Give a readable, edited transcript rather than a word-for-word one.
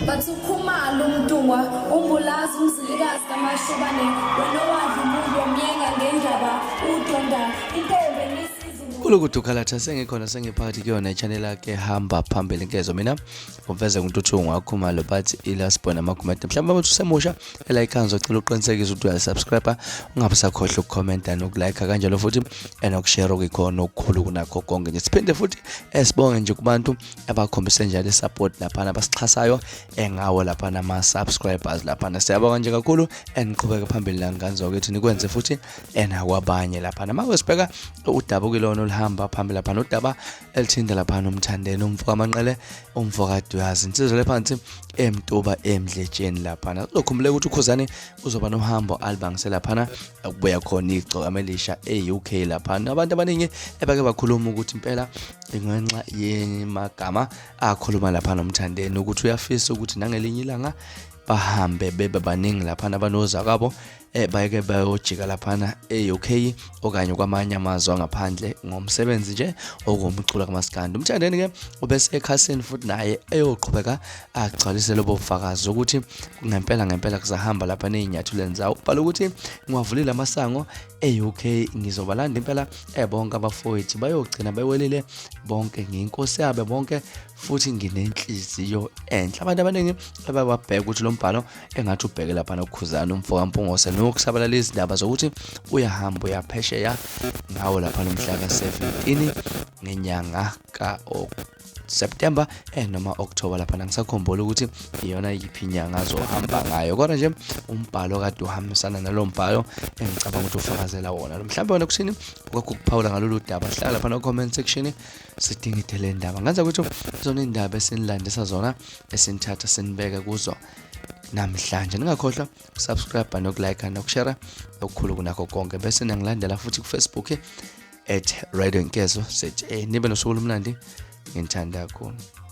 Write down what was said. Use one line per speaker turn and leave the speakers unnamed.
Bathi uKhumalo uMntungwa uMbulazi uMzilikazi kaMashobane wena owadla umuntu wamyenga ngendaba udonda intombi enisizi.
Kulukudu Khalatha sengikhona sengiphakathi kuyona i-channel yakhe hamba phambili nkezo mina ngomfeze nguNtuthuko waKhumalo bathi ilasibona amagumede mhlawumbe ukuthi usemusha elayikha ngizocela uqinisekise ukuthi uyasubscribe ungabe usakhohlwa ukukhomenta nokulike kanjalo futhi enokushare okuyikhona okukhulu kunakho konke nje siphinde futhi esibonge nje kubantu abakhombise njalo isupport laphana abasixhasayo engawo laphana ama-subscribers laphana siyabonga nje kakhulu eniqhubeke phambili la ngane zakwethu nikwenze futhi enakwabanye laphana uma sibheka udaba okuyilona oluhamba phambili laphana udaba elithinta laphana umthandeni umfo kamanqele umfo kaduyazi insizwa lephansi emtuba emdletsheni laphana kuzokhumbuleka ukuthi ukhuzane uzoba nohambo alibangise laphana akubuya khona igcokama elisha e-UK laphana abantu abaningi ebake bakhuluma ukuthi impela ngenxa yemagama akhuluma laphana umthandeni ukuthi uyafisa ukuthi nangelinye ilanga bahambe bebe baningi laphana abanozakwabo bayeke bayojika laphana e-UK okanye kwamanye amazwe angaphandle ngomsebenzi nje okuwumculo kamaskandi. Umthandeni ke ubese ekhasini futhi naye eyoqhubeka agcwalise lobo bufakazi ukuthi ngempela ngempela kusahamba lapha nezinyathulweni zawo. Ubhala ukuthi ngiwavulile amasango e-UK ngizobalanda impela ebonke abafowethu bayogcina bewelile bonke ngiyinkosi yabo bonke futhi nginenhliziyo enhle. Abantu abaningi abababheka ukuthi lo mbhalo engathi ubheke lapha nokukhuzana umfo kaMpungose nokusabalala izindaba zokuthi uyahamba uyaphesheya ngawo lapha nomhla ka-17 ngenyanga ka-September noma October lapha ngisakhumbula ukuthi iyona yiphi inyanga azohamba ngayo kodwa nje umbhalo kade uhambisana nalo mbhalo engicabanga ukuthi ufakazela wona lo mhlawumbe wena kuthini okwakho ukuphawula ngalolu daba hlala lapha no-comment section sidingide le ndaba ngenza ukuthi zona iy'ndaba esinilandisa zona esinithatha sinibeke kuzo namhlanje ningakhohlwa ukusubscribe nokulike nokushare okukhulu kunakho konke bese niyangilandela futhi kufacebook at radio nkezo ZA nibe nosuku olumnandi nginithanda kakhulu.